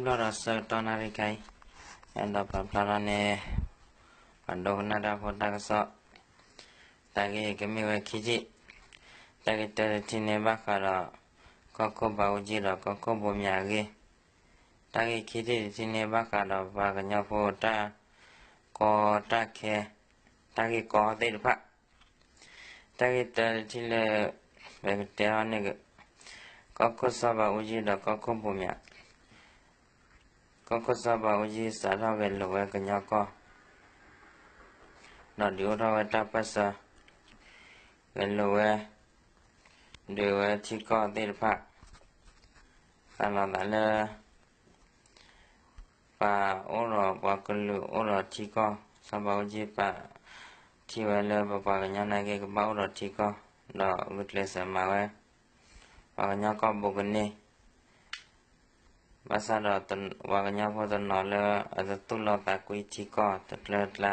ဘျီဒီးဆၢကတီၢ်နၣ်ရံၣ်ခါအံၤ, အဲၣ်ဒိးပာ်ဖျါထီၣ်န့ၢ် ပှၤဒိကနၣ်တၢ်ဖိတၢ်ကစီၣ်, တၢ်ဂ့ၢ်ကမ့ၢ်ဝဲခံထံၣ်, တၢ်ဂ့ၢ်တၢတထံၣ်န့ၣ်ဘၣ်ဃးဒီး ကီၢ်ခိၣ်ဘးအူကၠံဒီးကီၢ်ခိၣ်ဘိမၠးအဂ့ၢ်, တၢ်ဂ့ၢ်ခံထံၣ်တထံၣ်န့ၣ်ဘၣ်ဃးဒီးပှၤကညီဖိတၢ် ကီတၢ်ခဲ, တၢ်ဂ့ၢ်ကီသ့ၣ်တဖၣ်, တၢ်ဂ့ၢ်တၢတထံၣ်လၢ ပကတဲအီၤန့ၣ်, ကီၢ်ခိၣ်စီၤဘးအူကၠံဒီးကီၢ်ခိၣ်ဘိမၠး, ကီၢ်ခိၣ်စီၤဘးအူကၠံစးထီၣ်ဂဲၤလိာ်ဝဲကညီကီၢ်, ဒီးဒုးအိၣ်ထီၣ်ဝဲတၢ်ပၢၢ်ဆၢ, ဂဲၤလိာ်ဝဲ, ဒုးဝဲထံကီၢ်သ့ၣ်တဖၣ်, သးလီၤသးလၢ ပှၤအိၣ်ဒီးပှၤကလုာ်အိၣ်ဒီးထံကီၢ်, စီၤဘးအူကၠံပာ်ထံၣ်ဝဲလၢပပှၤကညီနာ်က့ ကဘၣ်အိၣ်ဒီးထံကီၢ်, ဒီးဂုာ်ကျဲးစၢးမၤဝဲ ပှၤကညီကီၢ်ဘိကန့ၢ်, ဘၣ်ဆၣ်ဒီးပှၤကညီဖိတနီၤလၢအတသူၣ်လီသးကွံထံကီၢ်တကျၢတကျါ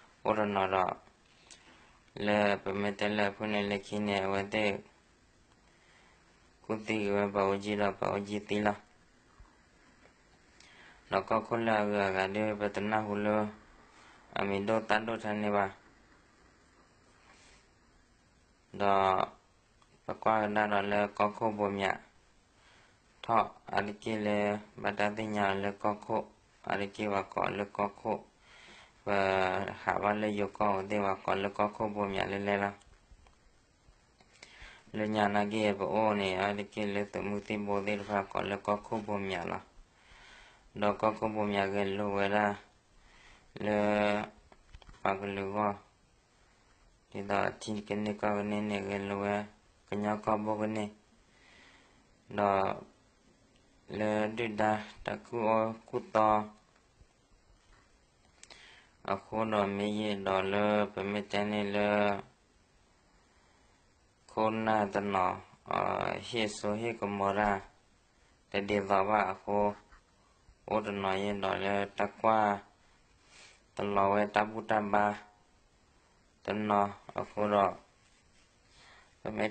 အိၣ်တနီၤဒီး လၢပမ့ၢ်တဲလၢအဖုၣ်န့ၢ်လၢခံန့ၣ် အဝဲသ့ၣ် ကူၣ်သံကွံာ်ဝဲဘးအူကၠံဒီးဘးအူကၠံသံလီၤ. ဒီးကီၢ်ခိၣ်လၢအဂုၤအဂၤဒ်ပတနၢ်ဟူလၢ အမံၤဒိၣ်တၢ်ဒိၣ်ထဲန့ၣ်ဘၣ်. ဒီးပကွၢ်ကဒါဒီးလၢကီၢ်ခိၣ်ဘိမၠး ထီၣ်အါတက့ၢ်လၢ ဘၣ်တၢ်သ့ၣ်ညါအီၤလၢကီၢ်ခိၣ်, အါတက့ၢ်ပှၤကိးလၢကီၢ်ခိၣ်, ပဟးဘၣ်လၢယိၤကီၢ်အူသ့ၣ် ပှၤကိးလၢကီၢ်ခိၣ်ဘိမၠးလၢလဲလီၤ. လၢညါနာ်က့ ပအိၣ်န့ၣ် အါတက့ၢ်လၢသုးမုၢ်သံၣ်ဘိသ့ၣ်တဖၣ်ကိးလၢကီၢ်ခိၣ်ဘိမၠးလီၤ. ဒီးကီၢ်ခိၣ်ဘိမၠးဂဲၤလိာ်ဝဲဒၣ် လၢ ပှၤကလုာ်အဂီၢ်, ဒ်သိးထံကန့ၢ်ကီၢ်ကန့ၢ်န့ၣ် ဂဲၤလိာ်ဝဲ ကညီကီၢ်ဘိကန့ၢ်, ဒီး လၢဒုၣ်ဒါတၢ်ကူၣ်အီၣ်ကူၣ်သီ အဃိဒီးမ့ၢ်ယဲဒီးလၢပမ့ၢ်တဲန့ၣ်လၢ ခိၣ်နၢ်တနီၤ ဟ့ၣ်စိဟ့ၣ်ကမီၤတၢ် တဒ်သိးဘၣ်အဃိ, အိၣ်တနီၤယဲဒီးလၢတၢ်ကွၢ်တလီၤဝဲတၢ်ဘူၣ်တၢ်ဘါတနီၤအဃိဒီး, ပမ့ၢ်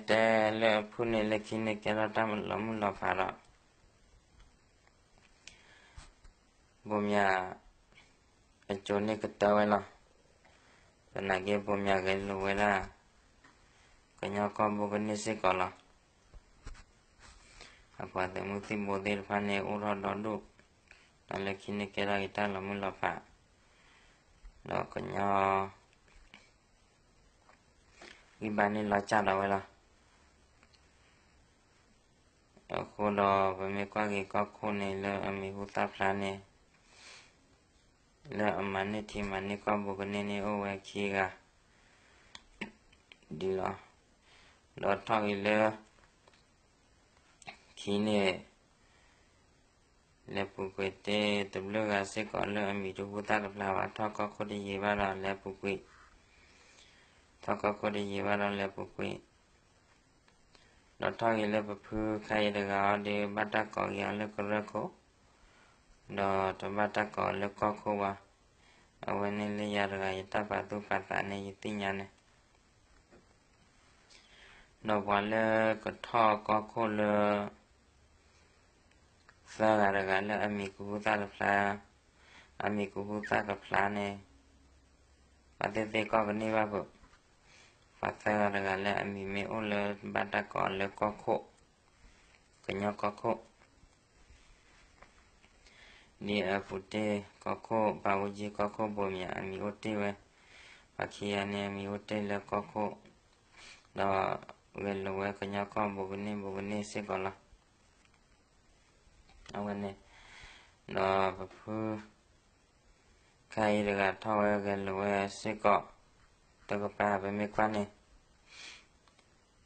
တဲလၢအဖုၣ်န့ၢ်လၢခံန့ၣ် ကဲထီၣ်တၢ်လီၤမုၢ်လီၤဖးဒီး ဘိမၠး အစိၤန့ၣ်ကတၢၢ်ဝဲလီၤ. သနာ်က့ဘိမၠးဂဲၤလိာ်ဝဲဒၣ် ကညီကီၢ်ဘိကန့ၢ်စ့ၢ်ကီးလီၤ. အပှၤသုးမုၢ်သံၣ်ဘိသ့ၣ်တဖၣ်န့ၣ် အိၣ်ထီၣ်ဒီဒူၣ်, ဒီးလၢခံန့ၣ်ကဲထီၣ်က့ၤတၢ်လီၤမုၢ်လီၤဖး, ဒီးကညီ ဂံၢ်ဘါန့ၣ်လီၤစၢ်ဒီးဝဲလီၤ. အဃိဒီးပမ့ၢ်ကွၢ်က့ၤကီၢ်ခိၣ်န့ၣ် လၢအမံၤဟူသၣ်ဖျါန့ၣ် လၢအမၤန့ၢ်ထံမၤန့ၢ်ကီၢ်ဘိကန့ၢ်န့ၣ် အိၣ်ဝဲခံဂၤ ဒ်လီၤ. ဒီးထီၣ်ဂ့ၤလၢ ခံန့ၣ် လဲၤပူၤကွံာ်တ့ၢ်တဘျုးဂၤစ့ၢ်ကီး လၢအမံၤတဟူသၣ်တဖျါဘၣ်, ထီၣ်ကီၢ်ခိၣ်တယံာ်ဘၣ်ဒီးလဲၤပူၤကွံာ်, ထီၣ်ကီၢ်ခိၣ်တယံာ်ဘၣ်ဒီးလဲၤပူၤကွံာ်, ဒီးထီၣ်ဂ့ၤလၢပဖုခါအံၤတဂၤအီၤဒီး ဘၣ်တၢ်ကိးက့ၤအီၤလၢကရၢခိၣ်, ဒီးတဘၣ်တၢ်ကိးအီၤလၢကီၢ်ခိၣ်ဘၣ်. အဝဲန့ၣ်လၢယၤတဂၤ ယတၢ်ပာ်သူၣ်ပာ်သးန့ၣ် ယသ့ၣ်ညါန့ၣ် ဒီးပှၤလၢကထီၣ်ကီၢ်ခိၣ်လၢ သၢဂၤတဂၤလၢအမံၤကဟူသၣ်တဖျါ, အမံၤကဟူသၣ်တဖျါန့ၣ် ပှၤသ့ၣ်သ့ၣ်ကီၢ်ကန့ၢ်ဘၣ်ဖုး, ပှၤသၢဂၤတဂၤလၢအမံၤမ့ၢ်အိၣ်လၢဘၣ်တၢ်ကိးအီၤလၢကီၢ်ခိၣ်, ကညီကီၢ်ခိၣ် ဒ်အပူၤတ့ၢ်ကီၢ်ခိၣ်ဘးအူကၠံ ကီၢ်ခိၣ်ဘိမၠး အမံၤအိၣ်တ့ၢ်ဝဲ, ပှၤခံဂၤန့ၣ် အမံၤအိၣ်တ့ၢ်လၢကီၢ်ခိၣ်, ဒီးဂဲၤလိာ်ဝဲကညီကီၢ်ဘိကန့ၢ်ဘိကန့ၢ်စ့ၢ်ကီးလီၤ. အဝဲန့ၣ် ဒီးပဖု ခါအံၤတဂၤထီၣ်ဝဲဂဲၤလိာ်ဝဲစ့ၢ်ကီး, တကပၤပမ့ၢ်ကွၢ်န့ၣ်,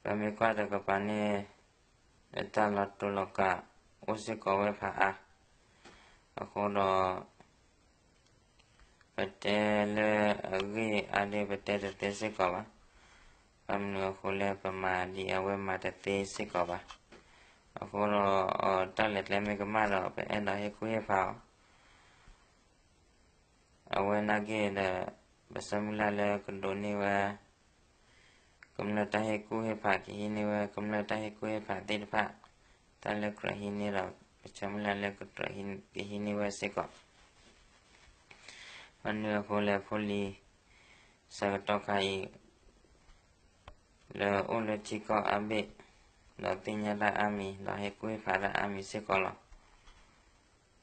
ပမ့ၢ်ကွၢ်တကပၤန့ၣ် တၢ်လီၤတူာ်လီၤကာ်အိၣ်စ့ၢ်ကီးဝဲဖးအါ, အဃိဒီး ပတဲလၢအဂ့ၢ်အါဒ်ပတဲတသ့စ့ၢ်ကီးဘၣ်. ဘၣ်မနုၤအဃိလဲၣ် ပမၤဒ်အဝဲမၤတသ့စ့ၢ်ကီးဘၣ်. အဃိဒီး တၢ်လဲၤကျဲမ့ၢ်ကမၣ်ဒီး ပအဲၣ်ဒိးဟ့ၣ်ကူၣ်ဟ့ၣ်ဖးအီၤ အဝဲနာ်က့ဒီး ပဆၢမုၢ်လၢ်လၢကဒိးန့ၢ်ဝဲ ကမျၢၢ်တၢ်ဟ့ၣ်ကူၣ်ဟ့ၣ်ဖး ကဟံးန့ၢ်ဝဲကမျၢၢ်တၢ်ဟ့ၣ်ကူၣ်ဟ့ၣ်ဖးသ့ၣ်တဖၣ်, တၢ်လၢကြၢးဟံးန့ၢ်ဒီး ပဆၢမုၢ်လၢ်လၢကကြၢးဟံးန့ၢ်ဝဲစ့ၢ်ကီး. ဘၣ်မနုၤအဃိလဲၣ်, ဖိလံၤဆၢကတီၢ်ခါအံၤ လၢအိၣ်လၢထံကီၢ်အါဘ့ၣ်, ဒီးသ့ၣ်ညါတၢ်အါမံၤ, ဒီးဟ့ၣ်ကူၣ်ဟ့ၣ်ဖးတၢ်အါမံၤစ့ၢ်ကီးလီၤ.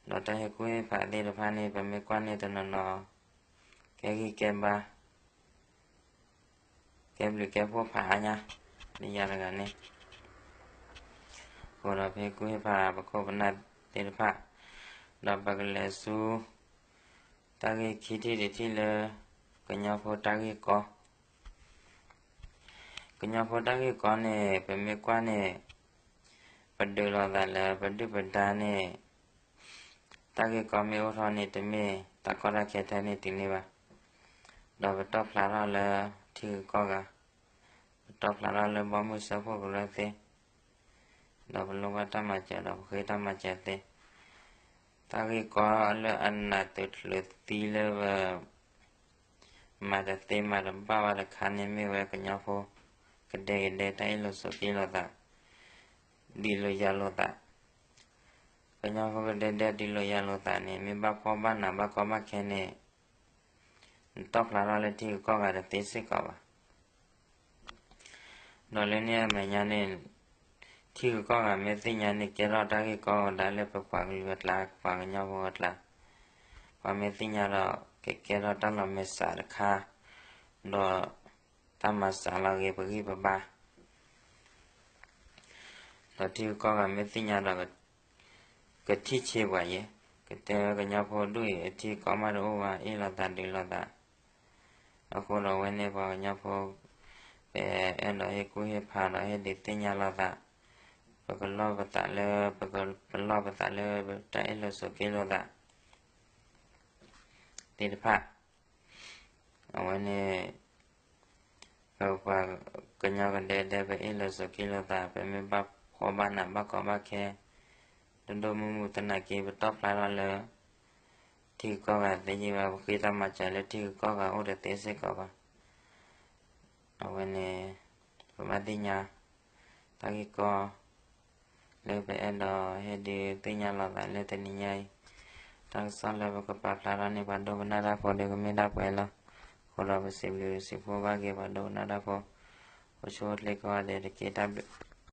ဒီးတၢ်ဟ့ၣ်ကူၣ်ဟ့ၣ်ဖးသ့ၣ်တဖၣ်န့ၣ် ပမ့ၢ်ကွၢ်န့ၣ်တနီၤနီၤ ကဲဂံၢ်ကဲဘါ ကဲဘျုးကဲဖှိၣ်ဖးအါညါ လၢယၤတဂၤန့ၣ်. အဃိဒီး ပဟ့ၣ်ကူၣ်ဟ့ၣ်ဖးပခိၣ်ပနၢ်သ့ၣ်တဖၣ်, ဒီးပကလဲၤဆူ တၢ်ဂ့ၢ်ခံထံၣ်တထံၣ်လၢ ကညီဖိတၢ်ဂ့ၢ်ကီ ကညီဖိတၢ်ဂ့ၢ်ကီန့ၣ် ပမ့ၢ်ကွၢ်န့ၣ် ပဒုးလိာ်သးလၢပဒုၣ်ပဒါန့ၣ် တၢ်ဂ့ၢ်ကီမ့ၢ်အိၣ်ထီၣ်န့ၣ် တမ့ၢ်တၢ်ကီတၢ်ခဲထဲန့ၣ်တုၤန့ၢ်ဘၣ်. ဒီးပတီၢ်ဖျါထီၣ်လၢထံဂုၤကီၢ်ဂၤ, ပတီၢ်ဖျါထီၣ်လၢဘီမုၢ်စၢဖှိၣ်ကရၢသ့, ဒီးပလိၣ်ဘၣ်တၢ်မၤစၢၤ ဒီးပဃ့တၢ်မၤစၢၤသ့. တၢ်ဂ့ၢ်ကီလၢအနးတချုးသံလၢပ မၤတသ့မၤတဘၣ်ဘၣ်တခါန့ၣ် မ့ၢ်ဝဲကညီဖိ ကဒဲကဒဲတၢ်အ့ၣ်လိာ်ဆိးက့လိာ်သး, ဒုးလိာ်ယၤလိာ်သး. ကညီဖိကဒဲဒဲဒုးလိာ်ယၤလိာ်သးန့ၣ် မ့ၢ်ဘၣ်ဖှီၣ်ဘၣ်နးဘၣ်ကီဘၣ်ခဲန့ၣ် နတီၢ်ဖျါထီၣ်လၢထံဂုၤကီၢ်ဂၤတသ့စ့ၢ်ကီးဘၣ်. ဒီးလၢန့ၣ်အမဲာ်ညါန့ၣ် ထံဂုၤကီၢ်ဂၤမ့ၢ်သ့ၣ်ညါန့ၣ် ကဲထီၣ်တၢ်ဂ့ၢ်ကီဝဲဒၣ်လၢပပှၤကလုာ်အကျါ ပှၤကညီဖိအကျါ, ပှၤမ့ၢ်သ့ၣ်ညါဒီး ကကဲထီၣ်တၢ်လီၤမဲာ်ဆှးတခါ, ဒီးတၢ်မၤစှၤလီၤဂ့ၤပဂံၢ်ပဘါ ဒီးထံဂုၤကီၢ်ဂၤမ့ၢ်သ့ၣ်ညါဒီး ကထံၣ်ဆံးပှၤယဲ, ကတဲဝဲကညီဖိဒူၣ်အံၤ အထံအကီၢ်မးတအိၣ်ဘၣ်, အ့ၣ်လိာ်သးဒုးလိာ်သး. အဃိဒီးအဝဲန့ၣ်ပှၤကညီဖိ ပအဲၣ်ဒိးဟ့ၣ်ကူၣ်ဟ့ၣ်ဖးဒီးဟ့ၣ်ဒုးသ့ၣ်ညါလိာ်သး, ပကလီၢ်ပသးလၢ ပက ပလီၢ်ပသးလၢ တၢ်အ့ၣ်လိာ်ဆိးက့လိာ်သး သ့ၣ်တဖၣ် အဝဲန့ၣ် ပပှၤကညီကဒဲဒဲ ပအ့ၣ်လိာ်ဆိးက့လိာ်သး ပမ့ၢ်ဘၣ်ဖှီၣ်ဘၣ်နးဘၣ်ကီဘၣ်ခဲ ဒိၣ်ဒိၣ်မုၢ်မုၢ်သနာ်က့ ပတီၢ်ဖျါထီၣ်လၢ ထံဂုၤကီၢ်ဂၤသ့ယံၤဘၣ် ပဃ့တၢ်မၤစၢၤလၢထံဂုၤကီၢ်ဂၤအိၣ်တသ့စ့ၢ်ကီးဘၣ်. အဝဲန့ၣ် ပဘၣ်သ့ၣ်ညါ တၢ်ဂ့ၢ်ကီ လၢပအဲၣ်ဒိးဟ့ၣ်ဒုးသ့ၣ်ညါလိာ်သးလၢတနံၤညါအံၤ, တၢ်ကစီၣ်လၢပကပာ်ဖျါထီၣ်န့ၢ်ပှၤဒိကနၣ်တၢ်ဖိဒီးကမ့ၢ်ဒၣ်ပှဲၤလီၤ. အဃိဒီးပစံးဘျုးစံးဖှိၣ်ဘၣ်က့ၤပှၤဒိကနၣ်တၢ်ဖိ, အိၣ်ဆူၣ်အိၣ်ချ့ကိးဂၤဒဲးတက့ၢ်. တၢ်ဘျုး